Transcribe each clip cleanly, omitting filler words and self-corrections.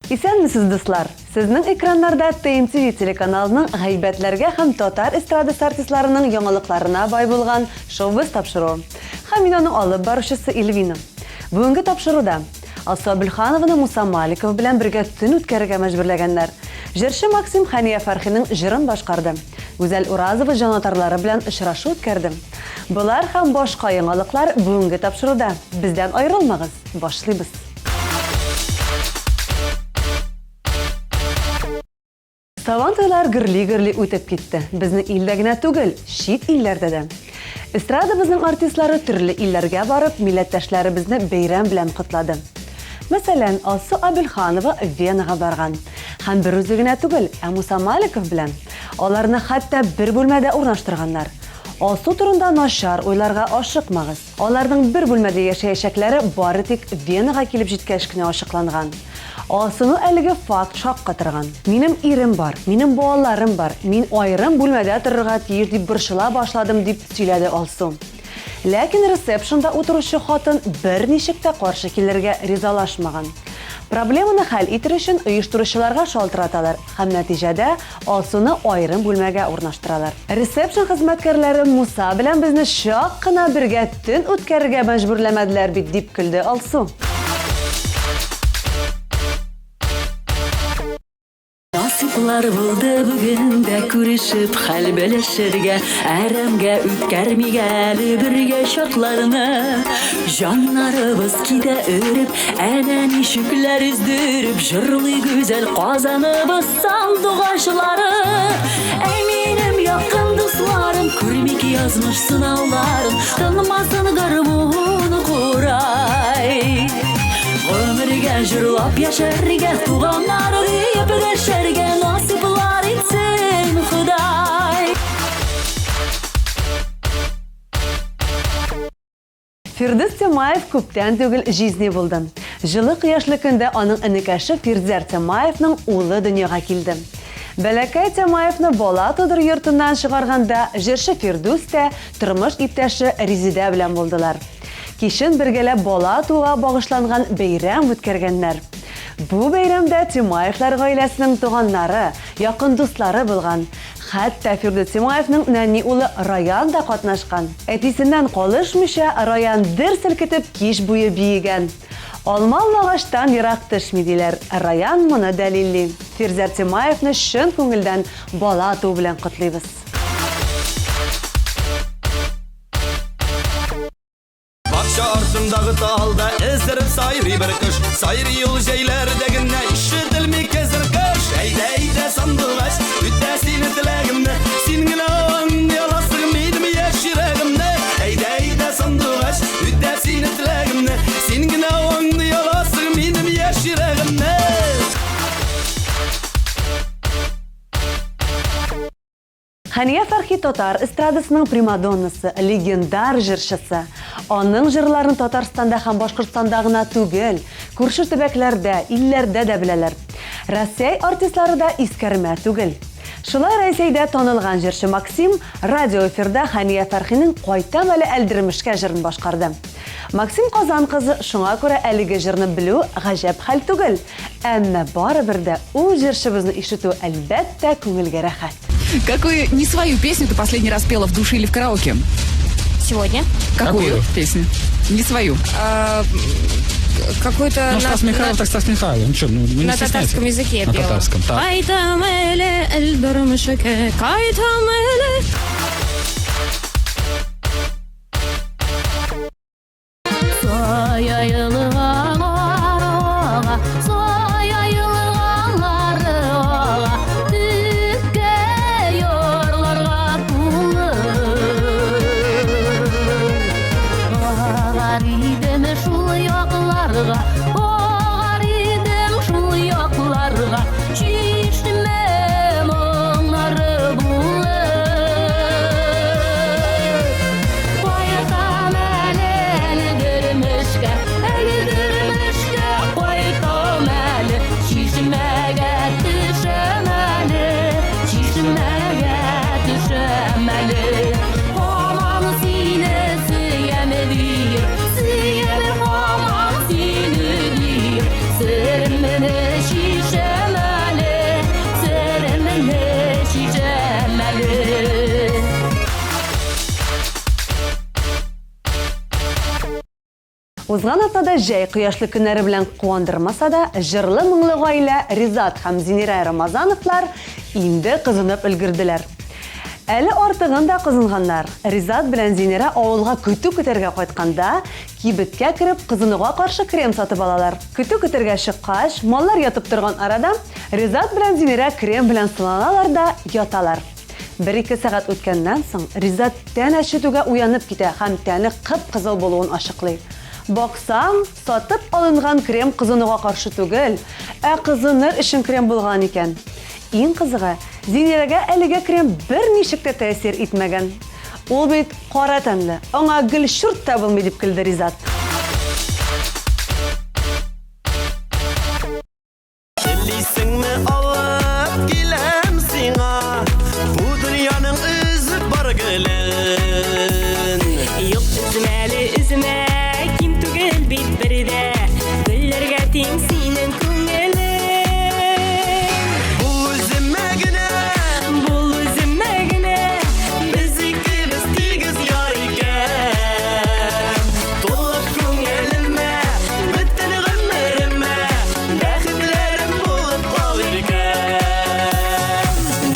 Исәнмесез, дуслар! Сезнең экраннарда ТМТV телеканалының гайбәтләргә һәм татар эстрадасы артистларының яңалыкларына бай булган Шоу-біз тапшыруы. Һәм мин аның алып баручысы Эльвина. Бүгенге тапшыруда Алсу Әбелханованы Муса Маликов белән бергә төн үткәрергә мәҗбүрләгәннәр. Җырчы Максим Хәния Фәрхинең җырын башкарды. Гүзәл Уразова җанатарлары белән очрашу үткәрде. Болар һәм башка яңалыклар бүгенге тапшыруда. Бездән аерылмагыз, башлыйбыз! Сабан туйлар гөрли-гөрли үтеп китте. Безнең илдә генә түгел, чит илләрдә дә. Эстрадабызның артистлары төрле илләргә барып, милләттәшләребезне бәйрәм белән котлады. Мәсәлән, Алсу Әбелханова Венага барган. Һәм берүзе генә түгел, ә Муса Маликов белән. Аларны хәтта бер бүлмәдә урнаштырганнар. Алсу турында начар уйларга ашыкмагыз. Аларның бер бүлмәдә яшәячәкләре бары тик Венага килеп җиткәч кенә ачыкланган. Алсуны әлеге факт шаккатырган. Минем ирем бар, минем балаларым бар, мин аерым бүлмәдә торырга тиеш дип борчыла башладым, дип сөйләде Алсу. Ләкин ресепшнда утыручы хатын берничек тә каршы килергә ризалашмаган. Проблеманы хәл итер өчен оештыручыларга шалтыраталар һәм нәтиҗәдә Алсуны аерым бүлмәгә урнаштыралар. Ресепшн хезмәткәрләре Муса белән безне чак кына бергә төн үткәрергә мәҗбүрләмәделәр бит, дип көлде Алсу. Насыйплар булды бүген дә күрешеп хәл белешергә, әрәмгә үткәрмик әле бергә чакларны. Җаннарыбыз китә өреп, әнә ничекләр өздереп җырлый гүзәл Казаныбыз сандугачлары. Әй минем якын дусларым, күрмик язмыш сынауларын, тынмасын гармун курай. Гомергә җырлап яшәргә, туганнар диеп дәшәргә насыйплар итсен Ходай. Фирдүс Тямаев күптән түгел җизни булды. Җылы кояшлы көндә аның энекәше Фирзәр Тямаевның улы дөньяга килде. Бәләкәй Тямаевны бала тудыру йортыннан чыгарганда җырчы Фирдүс тә тормыш иптәше Резидә белән булдылар. Кичен бергәләп бала тууга багышланган бәйрәм үткәргәннәр. Бу бәйрәмдә Тимаевлар гаиләсенең туганнары, якын дуслары булган. Хәтта Фирдүс Тимаевның нәни улы Раян да катнашкан. Әтисеннән калышмыйча, Раян дер селкетеп кич буе биегән. Алма алмагачтан ерак төшми, диләр. Раян моны дәлилли. Фирзәр Тимаевны чын күңелдән бала туу белән котлыйбыз. Бакча артындагы талда эздереп сайрый бер кош. Сайрый ул җәйләрдә генә ишетелми хәзер кыш. Әйдә, әйдә, сандугач, үтә сине теләгемне. Син генә аңлый аласың минем яшь йөрәгемне. Әйдә, әйдә, сандугач, үтә сине теләгемне. Син генә аңлый аласың минем яшь йөрәгемне. Хәния Фәрхи татар эстрадасының примадоннасы, легендар җырчысы. Аның җырларын Татарстанда һәм Башкортстанда гына түгел, күрше төбәкләрдә, илләрдә дә беләләр. Рәсәй артистлары да искәрмә түгел. Шулай Рәсәйдә танылган җырчы Максим радиоэфирда Хәния Фәрхинең Кайтам әле Әлдермешкә җырын башкарды. Максим Казан кызы, шуңа күрә әлеге җырны белү гаҗәп хәл түгел. Әмма барыбер дә ул җырчыбызны ишетү, әлбәттә, күңелгә рәхәт. Какую не свою песню ты последний раз пела в душе или в караоке? Сегодня. Какую, Какую? Песню? Не свою. А, какую-то Ну, Стас Михайлов, так Стас Михайлов. Ну что, ну, ну, не на татарском языке На пела. татарском, так. Кайтам әле, Әлдермешкә, кайтам әле. Кайтам әле Әлдермешкә, Әлдермешкә кайтам әле, Чишмәгә төшәм әле, Чишмәгә төшәм әле. Һаман сине сөям диеп, сөям һаман сине диеп, Серемне чишәм. Узган атнада җәй кояшлы көннәре белән куандырмаса да, җырлы-моңлы гаилә Ризат һәм Зинирә Рамазановлар инде кызынып өлгерделәр. Әле артыгын да кызынганнар. Ризат белән Зинирә авылга көтү көтәргә кайтканда, кибеткә кереп, кызынуга каршы крем сатып алалар. Көтү көтәргә чыккач, маллар ятып торган арада, Ризат белән Зинирә крем белән сыланалар да яталар. Бер-ике сәгать үткәннән соң, Ризат тән әчетүгә уянып китә һәм тәне кып-кызыл булуын ачыклый. Баксаң, сатып алынган крем кызынуга каршы түгел, ә кызыныр өчен крем булган икән. Иң кызыгы, Зинирәгә әлеге крем берничек тә тәэсир итмәгән. Ул бит кара тәнле, аңа гел чурт та булмый, дип көлде Ризат. Телисеңме алып киләм сиңа Бу дөньяның өзеп бар гөлен. Юк, өзмә әле, өзмә, ким түгел бит бер дә. Гөлләргә тиң синең күңелең. Бул үземә генә. Бул үземә генә. Без икебез тигез яр икән. Тулып күңелемә, бөтен гомеремә Бәхетләрем булып кал иркәм.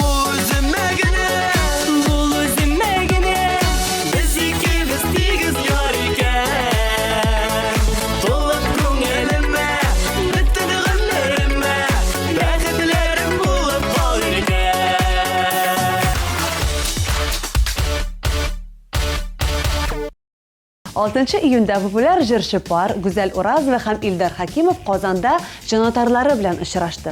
Бул үземә генә. Бул үземә генә. Без икебез тигез яр икән. Тулып күңелемә, бөтен гомеремә Бәхетләрем булып кал иркәм. Алтынчы июньдә популяр җырчы пар Гүзәл Уразова һәм Илдар Хәкимов Казанда җанатарлары белән очрашты.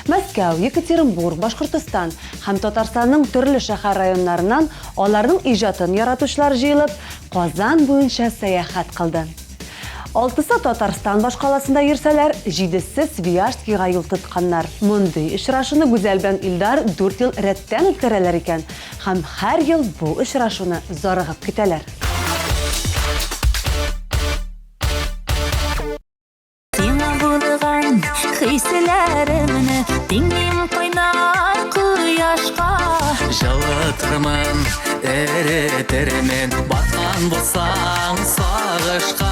Мәскәү, Екатеринбург, Башкортостан һәм Татарстанның төрле шәһәр-районнарыннан аларның иҗатын яратучылар җыелып, Казан буенча сәяхәт кылды. Алтысы Татарстан башкаласында йөрсәләр, җидесе Свияжскига юл тотканнар. Мондый очрашуны Гүзәл белән Илдар дүрт ел рәттән үткәрәләр икән һәм һәр ел бу очрашуны зарыгып көтәләр. Сиңа булган хисләремне тиңлим кайнар кояшка. Жылытырмын, эретермен, баткан булсаң сагышка.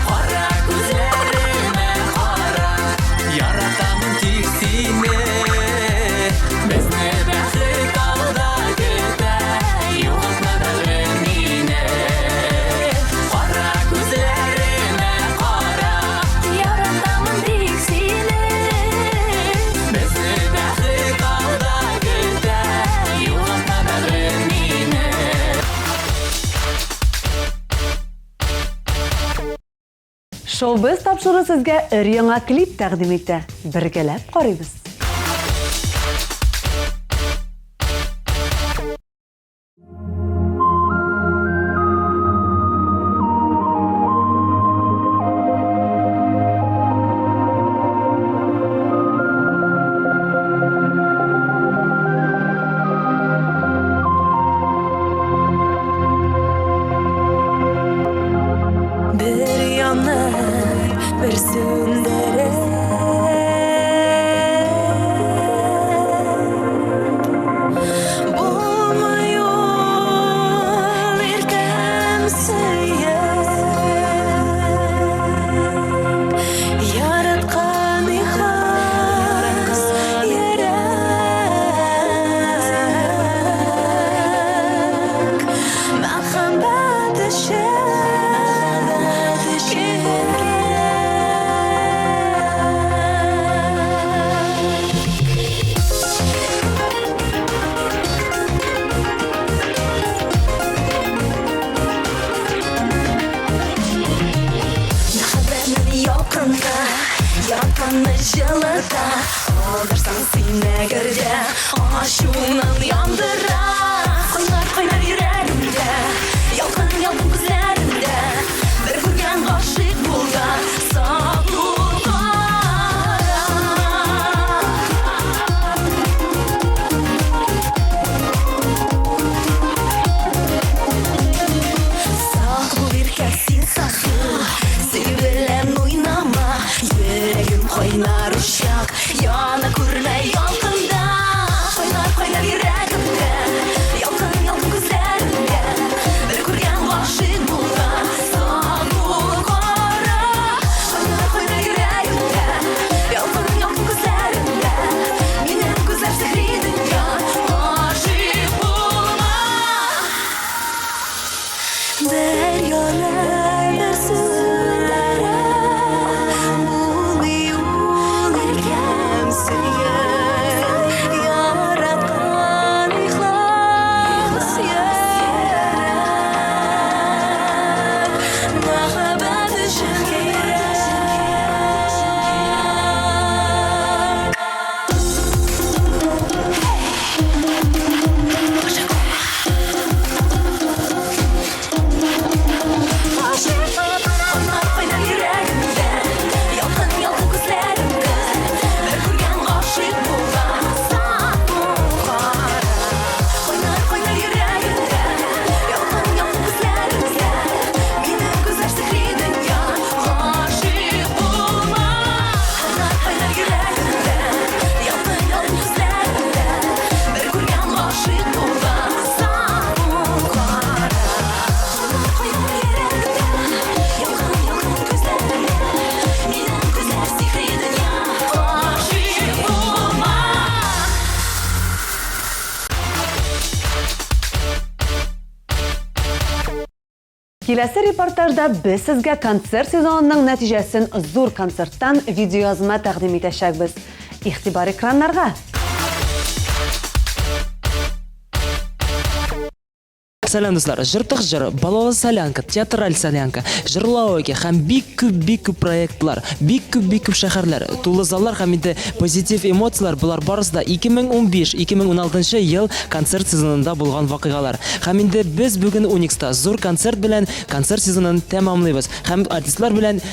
Кара күзләремә кара, яратамын тик сине. Безне бәхет алда көтә, югалтма бәгърем мине. Кара күзләремә кара, Яратамын тик сине. Безне бәхет алда көтә, югалтма бәгърем мине. Шоу-біз тапшыруы сезгә өр-яңа клип тәкъдим итә. Бергәләп карыйбыз. Бер янып, бер сүндереп. Булмый ул иркәм сөеп. Яраткан ихлас йөрәк. Мәхәббәт өчен кирәк. Мәхәббәтнең ялкыны, яратканны җылыта. Алдырсаң син әгәр дә, ачуыңнан яндыра. Кайнар, кайнар йөрәгемдә, ялкын, ялкын күзләреңдә. Бер күргән гашыйк булган, сак бул, кара. Сак бул, иркә, син сак бул. Сөю белән уйнама, йөрәгем кайнар учак, яна күрмә ялкында. Кайнар, кайнар йөрәгемдә, ялкын, ялкын күзләреңдә. Бер күргән гашыйк булган, сак бул. Киләсе репортажда без сезгә концерт сезонының нәтиҗәсен зур концерттан видеоязма тәкъдим итәчәкбез. Игътибар экраннарга! Сәлам, дуслар! Җыртык җыр, балалы солянка, театраль солянка, җырлауке һәм бик күп бик күп проектлар, бик күп бик күп шәһәрләр, тулы заллар һәм инде позитив эмоцияләр, болар барысы да 2015-2016 ел концерт сезонында булган вакыйгалар. Һәм инде без бүген Уникста зур концерт белән концерт сезонын тәмамлыйбыз. Һәм артистлар белән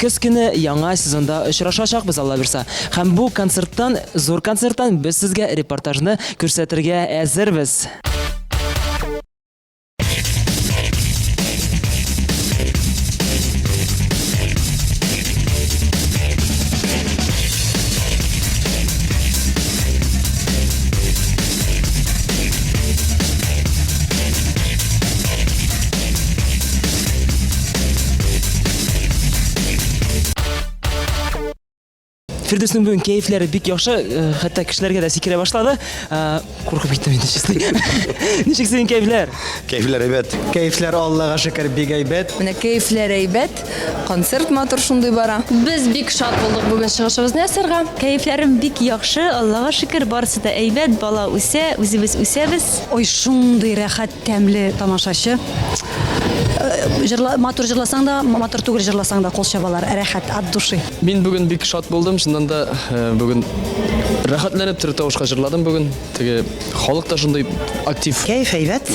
көз көне яңа сезонда очрашачакбыз, Алла бирса. Һәм бу концерттан, зур концерттан без сезгә репортажны күрсәтергә әзербез. Фирдүснең бүген кәефләре бик яхшы, э, хәтта кешеләргә дә сикерә башлады. Э, куркып киттем инде, честно. Ничек синең кәефләр? Кәефләр әйбәт. Кәефләр Аллага шөкер бик әйбәт. Менә кәефләр әйбәт, концерт матур шундый бара. Без бик шат булдык бүген чыгышыбызны ясарга. Кәефләрем бик яхшы, Аллага шөкер, барысы да әйбәт, бала үсә, үзебез үсәбез. Ой, шундый рәхәт, тәмле тамашачы. Җырла, матур җырласаң да, матур түгел җырласаң да кул чабалар. Рәхәт, от души. Мин бүген бик шат булдым, чыннан да бүген рәхәтләнеп тере тавышка җырладым бүген. Теге халык та шундый актив. Кәеф әйбәт.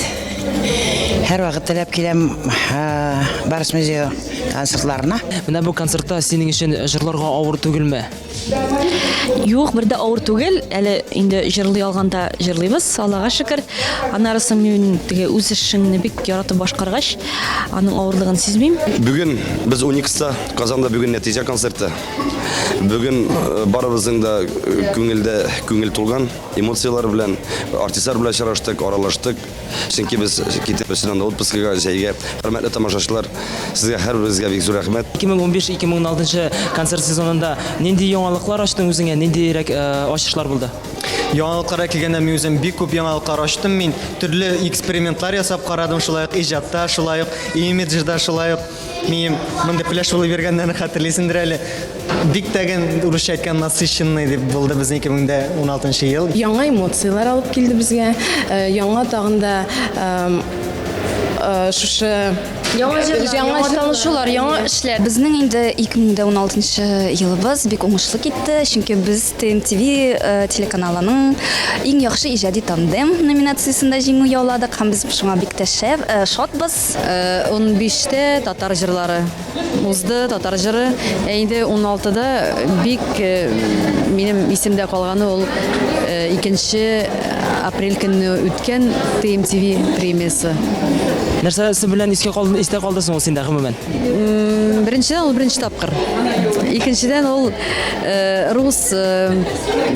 Һәрвакыт теләп киләм Барс музее концертларына. Менә бу концертта синең өчен җырларга авыр түгелме? Юк, бер дә авыр түгел. Әле инде җырлый алганда җырлыйбыз, Аллага шөкер. Аннары соң мин теге үз эшеңне бик яратып башкаргач, аның авырлыгын сизмим. Бүген без Уникста, Казанда бүген нәтиҗә концерты. Бүген э, барыбызның да э, күңелдә күңел тулган эмоцияләр белән, артистлар белән очраштык, аралаштык. Чөнки без китеп чыннан да отпускыга, җәйгә. Хөрмәтле тамашачылар, сезгә һәрберегезгә бик зур рәхмәт. 2015-2016 концерт сезонында нинди яңалыклар ачтың үзеңә, ниндирәк э, ачышлар булды? Яңалыкларга килгәндә мин үзем бик күп яңалыклар ачтым. Мин төрле экспериментлар ясап карадым, шулай ук иҗатта, шулай ук имиджда, шулай ук мин мондый пляж булып йөргәннәрне хәтерлисеңдер әле. Бик тәген урысча әйткән насыщенный дип булды безнең 2016 ел. Яңа эмоцияләр алып килде безгә, э, яңа тагын да э, шушы Яңа җырлар, яңа танышулар, яңа эшләр. Безнең инде 2016 елыбыз бик уңышлы китте, чөнки без ТМТВ э, телеканалының иң яхшы иҗади тандем номинациясендә җиңү яуладык һәм без шуңа бик тә шәп, э, шатбыз. 15-тә татар җырлары узды, татар җыры. Ә инде 16-да бик э, минем исемдә калганы ул 2 апрель көнне үткән ТМТВ премиясе. Нәрсәсе белән искә калды, истә калды соң ул синдә гомумән? Беренчедән ул беренче тапкыр. Икенчедән ул э, рус э,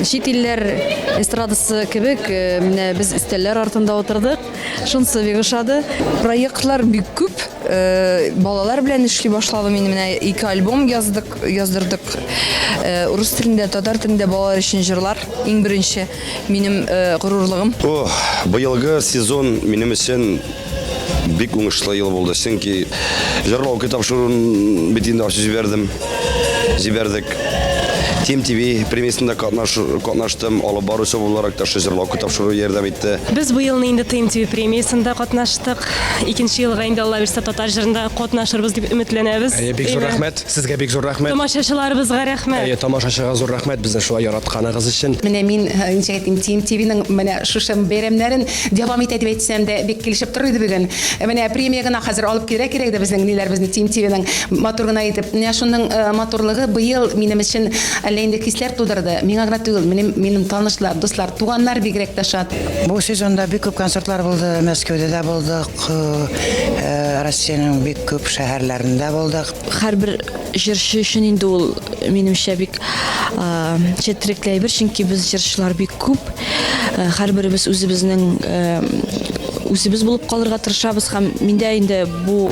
чит илләр эстрадасы кебек э, менә без өстәлләр артында утырдык. Шунысы бик ошады. Проектлар бик күп. Балалар белән эшли башладым инде менә ике альбом яздык, яздырдык. Урыс телендә, татар телендә балалар өчен җырлар иң беренче минем горурлыгым. О, быелгы сезон минем өчен бик уңышлы ел булды, чөнки җырлау тапшыруын бит инде ачып җибәрдем. Җибәрдек. Тим ТВ премиясендә катнаш, катнаштым, алып баручы буларак та шул җырлау тапшыру ярдәм итте. Без бу елны инде ТМТВ премиясендә катнаштык. Икенче елга инде Алла бирсә татар җырында катнашырбыз дип өметләнәбез. Әйе, бик зур рәхмәт. Сезгә бик зур рәхмәт. Тамашачыларыбызга рәхмәт. Әйе, тамашачыга зур рәхмәт безне шулай яратканыгыз өчен. Менә мин, э, ничек әйтим, ТМТВның менә шушы бәйрәмнәрен дәвам итә дип әйтсәм дә, бик килешеп торыр иде бүген. Э, менә премия гына хәзер алып килергә кирәк дә безнең ниләребезне ТМТВның матур гына итеп. Менә шуның э, матурлыгы быел минем өчен әллә инде хисләр тудырды. Миңа гына түгел, минем минем танышлар, дуслар, туганнар бигрәк тә шат. Бу сезонда бик күп концертлар булды. Мәскәүдә дә булдык, э, Россиянең бик күп шәһәрләрендә булдык. Һәрбер җырчы өчен инде ул, минемчә, бик четерекле әйбер, чөнки без җырчылар бик күп. Һәрберебез үзебезнең үзебез булып калырга тырышабыз һәм миндә инде бу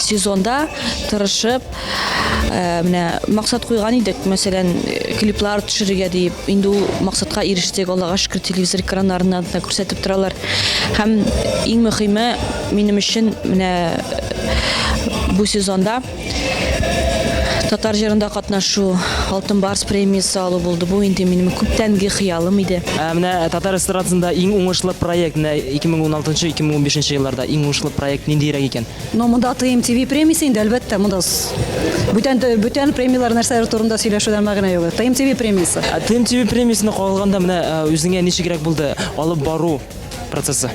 сезонда тырышып менә максат куйган идек, мәсәлән, клиплар төшерергә диеп. Инде ул максатка ирештек, Аллага шөкер, телевизор экраннарыннан да күрсәтеп торалар. Һәм иң мөхиме минем өчен менә Бу сезонда татар җырында катнашу, Алтын Барс премиясе алу булды. Бу инде минем күптәнге хыялым иде. Ә менә татар эстрадасында иң уңышлы проект, менә 2016-2015 елларда иң уңышлы проект ниндиерәк икән? Но монда TMTV премиясе инде, әлбәттә, монда бүтән бүтән премияләр нәрсәләр турында сөйләшүдән мәгънә юк. TMTV премиясе. Ә TMTV премиясенә кагылганда менә үзеңә ничегрәк булды алып бару процессы?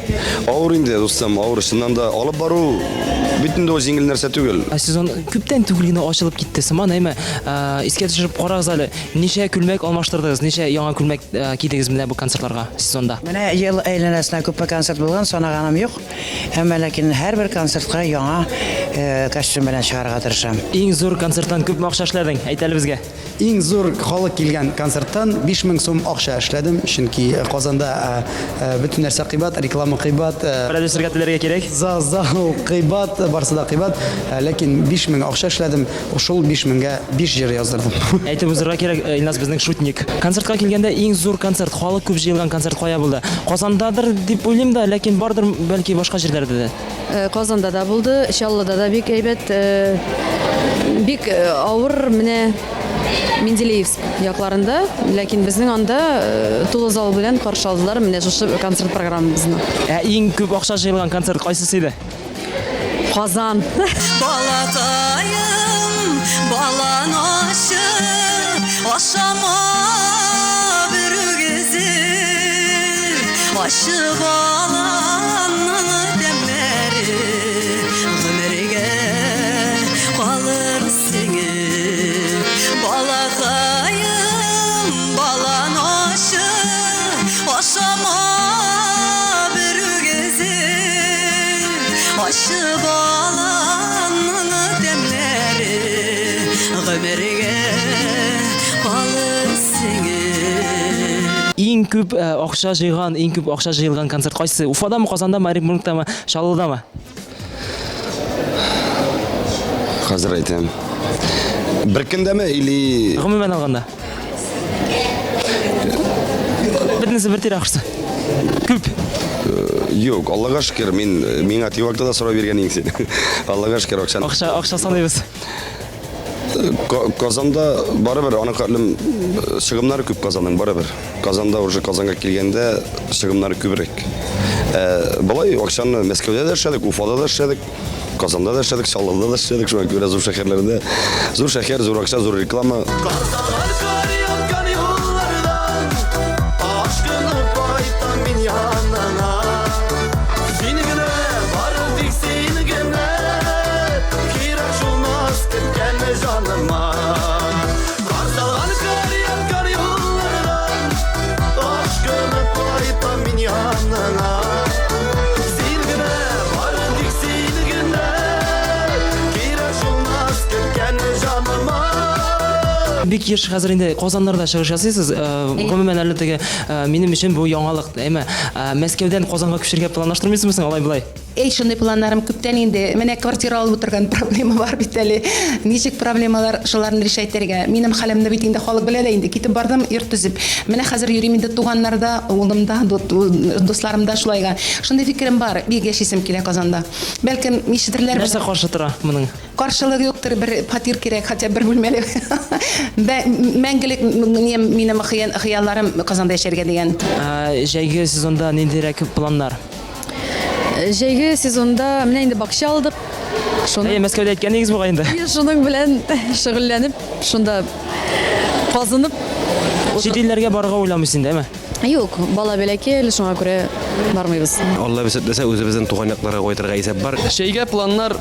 Авыр инде, дустым, авыр. Чыннан да алып бару бит инде ул җиңел нәрсә түгел. Ә сезон күптән түгел генә ачылып китте сыман, әйме? Искә төшереп карагыз әле, ничә күлмәк алмаштырдыгыз, ничә яңа күлмәк кидегез менә бу концертларга сезонда? Менә ел әйләнәсенә күпме концерт булган, санаганым юк. Әмма ләкин һәрбер концертка яңа костюм белән чыгарга тырышам. Иң зур концерттан күпме акча эшләдең? Әйт әле безгә. Иң зур халык килгән концерттан 5000 сум акча эшләдем, чөнки Казанда бөтен нәрсә кыйбат, реклама кыйбат. Продюсерга түләргә кирәк. Зал кыйбат, барысы да кыйбат. Ләкин 5000 акча эшләдем, шул 5000гә 5 җыр яздырдым. Әйтеп узырга кирәк, Илназ безнең шутник. Концертка килгәндә иң зур концерт, халык күп җыелган концерт кая булды? Казандадыр дип уйлыйм да, ләкин бардыр бәлки башка җирләрдә дә. Казанда да булды, Чаллыда да бик әйбәт. Бик авыр менә Менделеевск якларында, ләкин безнең анда тулы зал белән каршы алдылар менә шушы концерт программабызны. Ә иң күп акча җыелган концерт кайсысы иде? Казан. Балакаем, балан ашы, ашама берүгезе. Ачы баланның тәмнәре гомергә калыр сеңеп. Балакаем, балан ашы, ашама берүгезе. Ачы баланның тәмнәре гомергә калыр сеңеп. Иң күп акча җыйган, иң күп акча җыелган концерт кайсы? Уфадамы, Казандамы, Оренбургтамы, Чаллыдамы? Хәзер әйтәм. Бер көндәме или Гомумән алганда. Бөтенесе бер тирә акчасы. Күп. Юк, Аллага шөкер, мин миңа тивакта да сорау биргән идең син. Аллага шөкер, акчаны. Акча, акча саныйбыз. Казанда барыбер аның хәтлем чыгымнары күп Казанның барыбер. Казанда уже Казанга килгәндә чыгымнары күбрәк. Ә, болай акчаны Мәскәүдә дә эшләдек, Уфада да эшләдек, Казанда да эшләдек, Чаллыда да эшләдек, шуңа күрә зур шәһәрләрдә зур шәһәр, зур акча, зур реклама. Бик еш хәзер инде Казаннарда чыгыш ясыйсыз. Гомумән әле теге минем өчен бу яңалык. Әмма Мәскәүдән Казанга күчәргә планлаштырмыйсызмы соң алай болай? Әй, шундый планнарым күптән инде. Менә квартира алып утырган проблема бар бит әле. Ничек проблемалар, шуларны решать итәргә. Минем хәлемне бит инде халык белә дә инде. Китеп бардым, йорт төзеп. Менә хәзер йөрим инде туганнарда, улымда, дусларымда шулайга. Шундый фикерем бар, бик яшисем килә Казанда. Бәлкем, ишетерләр. Нәрсә каршы тора моның? Каршылык юктыр, бер фатир кирәк, хотя бер бүлмәле. Мәңгелек минем хыялларым Казанда яшәргә дигән. Җәйге сезонда ниндирәк планнар? Җәйге сезонда менә инде бакча алдык. Шуны Әйе, Мәскәүдә әйткән идегез бугай инде. Шуның белән шөгыльләнеп, шунда казынып. Чит илләргә барырга уйламыйсыз инде, әйме? Юк, бала бәләкәй әле, шуңа күрә бармыйбыз. Алла бирсә, үзебезнең туган якларга кайтырга исәп бар. Чәйгә планнар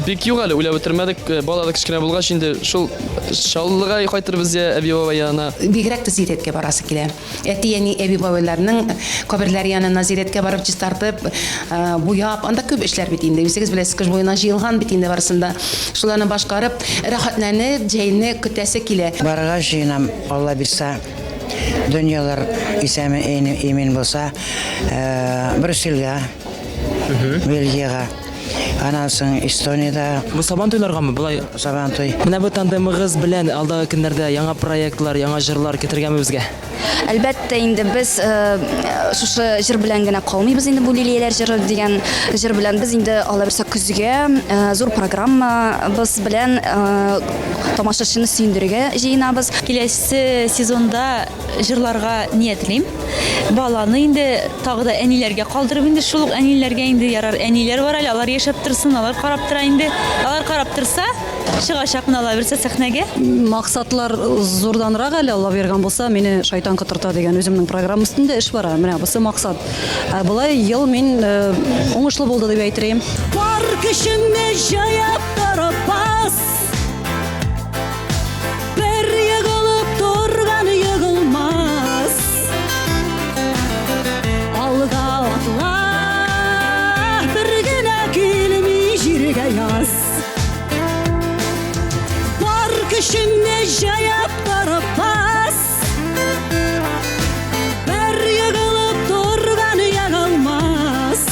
бик юк әле, уйлап бетермәдек. Бала да кечкенә булгач инде шул Чаллыга кайтырбыз я әби-бабай янына. Бигрәк тә зирәткә барасы килә. Әти-әни, әби-бабайларның каберләре янына зирәткә барып чистартып, буяп, анда күп эшләр бит инде. Үзегез беләсез, кыш буена җыелган бит инде барысын да. Шуларны башкарып, рәхәтләнеп, җәйне көтәсе килә. Барырга җыенам, Алла бирса. Дөньялар исәме имин булса, Брюссельгә, Бельгиягә. Аннан соң Эстониядә. Бу Сабантуйларгамы болай? Сабантуй. Менә бу тандемыгыз белән алдагы көннәрдә яңа проектлар, яңа җырлар көтергәме безгә? Әлбәттә инде без шушы җыр белән генә калмыйбыз инде бу Лилияләр җыры дигән җыр белән без инде алла бирсә көзгә зур программабыз белән тамашачыны сөендерергә җыенабыз. Киләсе сезонда җырларга ниятлим. Баланы инде тагы да әниләргә калдырып инде шул ук әниләргә инде ярар әниләр бар әле, алар яшәп торсын, алар карап тора инде. Алар карап торса, чыгачакмын алла бирсә сәхнәгә. Максатлар зурданрак әле, Алла боерган булса, мине шайтан котырта дигән үземнең программа өстендә эш бара. Менә бусы максат. Ә болай ел мин уңышлы булды дип әйтер идем. Бар көчеңне җыеп торып бас. Бер егылып торган егылмас. Алга атла, бер генә килми җиргә яз. Бар көчеңне җыеп торып бас. Бер егылып торган егылмас.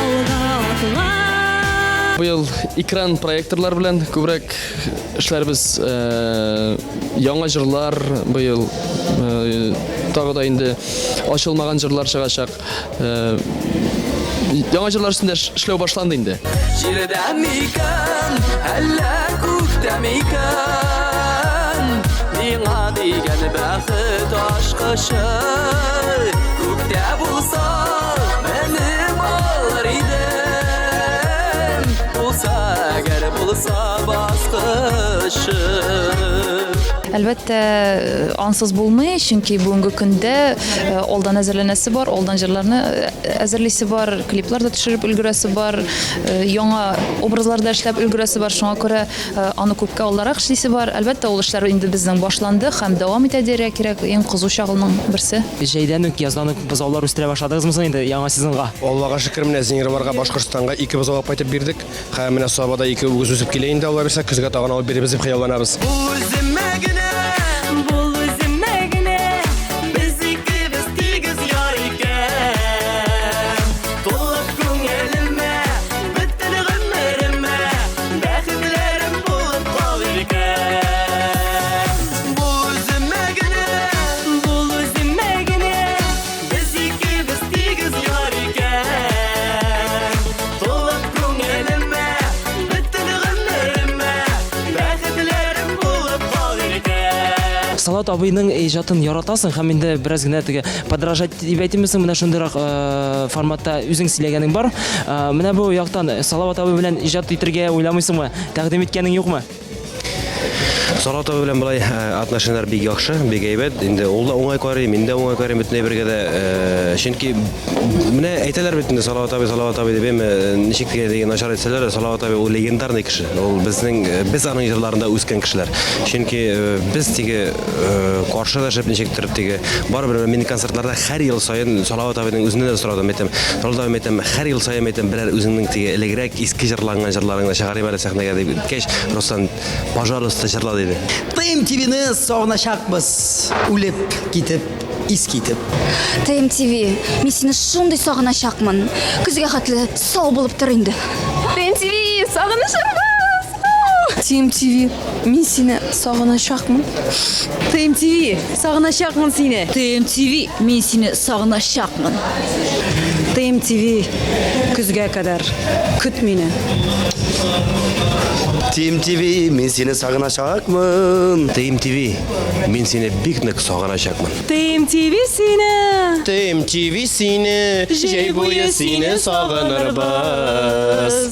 Алга атла. Быел экран проекторлар белән күбрәк эшләрбез. Яңа җырлар быел тагы да инде ачылмаган җырлар чыгачак. Яңа җырлар өстендә эшләү башланды инде. Җирдә микән, әллә күктә микән? Миңа дигән бәхет ачкычы. Күктә булса, менеп алыр идем. Булса, әгәр булса баскычы. Әлбәттә, ансыз булмый, чөнки бүгенге көндә алдан әзерләнәсе бар, алдан җырларны әзерлисе бар, клиплар да төшереп өлгерәсе бар, яңа образлар да эшләп өлгерәсе бар. Шуңа күрә аны күпкә алдарак эшлисе бар. Әлбәттә, ул эшләр инде безнең башланды һәм дәвам итә дияргә кирәк. Иң кызу чагының берсе. Җәйдән үк, яздан үк бозаулар үстерә башладыгызмы соң инде яңа сезонга? Аллага шөкер, менә Зиңерварга Башкортстанга ике бозау алып кайтып бирдек. Һәм менә Сабада ике үгез үсеп килә инде, Алла бирсә, көзгә тагын алып бирербез дип хыялланабыз. Бул үземә генә, бул үземә генә, без икебез тигез яр икән. Тулып күңелемә, бөтен гомеремә, бәхетләрем булып кал икән. Бул үземә генә, бул үземә генә, без икебез тигез яр икән. Тулып күңелемә, бөтен гомеремә, бәхетләрем булып кал иркәм. Салават абыйның иҗатын яратасың һәм инде бераз генә теге подражать дип әйтимме соң, менә шундыйрак э, форматта үзең сөйләгәнең бар. Э, менә бу яктан Салават абый белән иҗат итергә уйламыйсыңмы? Тәкъдим иткәнең юкмы? Салават абый белән болай э, отношенияләр бик яхшы, бик әйбәт. Инде ул да уңай карый, мин дә уңай карыйм бөтенләй бергә дә. Э, чөнки менә әйтәләр бит инде Салават абый, Салават абый дип, әмма э, ничек тигән дигән начар әйтсәләр дә, Салават абый ул легендарный кеше. Ул безнең без аның җырларында үскән кешеләр. Чөнки без теге каршылашып ничектер теге барыбер мин концертларда һәр ел саен Салават абыйның үзеннән дә сорадым, әйтәм, Салават абый, әйтәм, һәр ел саен әйтәм, берәр үзеңнең теге элегрәк иске җырланган җырларыңны чыгарыйм әле сәхнәгә дип әйткәч, Руслан, пожалуйста, җырла диде. ТМТВны сагыначакбыз, үлеп китеп, ис китеп. ТМТВ, мин сине шундый сагыначакмын. Көзгә хәтле сау булып тор инде. ТМТВ, сагынышырбыз! ТМТВ, мин сине сагыначакмын. ТМТВ, сагыначакмын сине. ТМТВ, мин сине сагыначакмын. ТМТВ, көзгә кадәр көт мине. ТМТВ, мин сине сагыначакмын. ТМТВ, мин сине бик нык сагыначакмын. ТМТВ сине. ТМТВ сине, җәй буе сине сагынырбыз.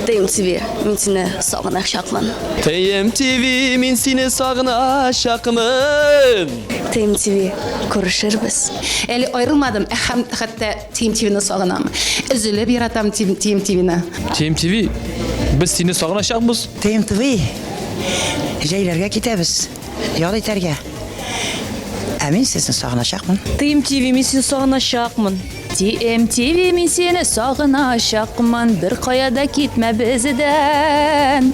ТМТВ, мин сине сагыначакмын. ТМТВ, мин сине сагыначакмын. ТМТВ, күрешербез. Әле аерылмадым, ә һәм хәтта ТМТВны сагынам. Өзелеп яратам ТМТВны. ТМТВ, без сине сагыначакбыз. ТМТВ, җәйләргә китәбез, ял итәргә. Ә мин сезне сагыначакмын. ТМТВ, мин сине сагыначакмын. ТМТВ, мин сине сагыначакмын. Бер кая да китмә бездән.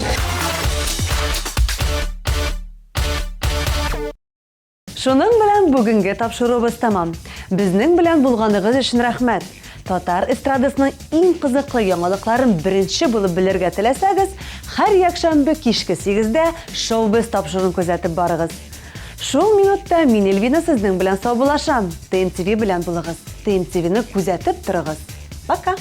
Шуның белән бүгенге тапшыруыбыз тәмам. Безнең белән булганыгыз өчен рәхмәт. Татар эстрадасының иң кызыклы яңалыкларын беренче булып белергә теләсәгез, һәр якшәмбе кичке сигездә Шоу-без тапшыруын күзәтеп барыгыз. Шул минутта мин Эльвина сезнең белән саубуллашам. ТМТВ белән булыгыз. ТМТВны күзәтеп торыгыз. Пока!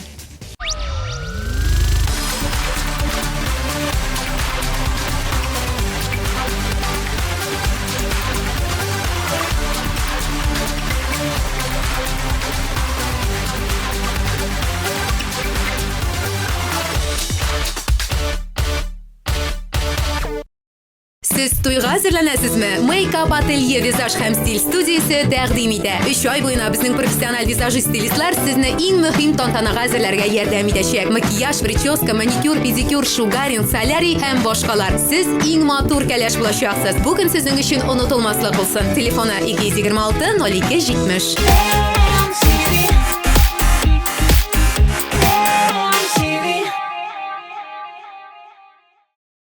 Сез туйга әзерләнәсезме? Мейкап ателье визаж һәм стиль студиясе тәкъдим итә. Өч ай буена безнең профессиональ визажист-стилистлар сезне иң мөһим тантанага әзерләргә ярдәм итәчәк. Макияж, прическа, маникюр, педикюр, шугаринг, солярий һәм башкалар. Сез иң матур кәләш булачаксыз. Бу көн сезнең өчен онытылмаслык булсын. Телефоны 226 02 70.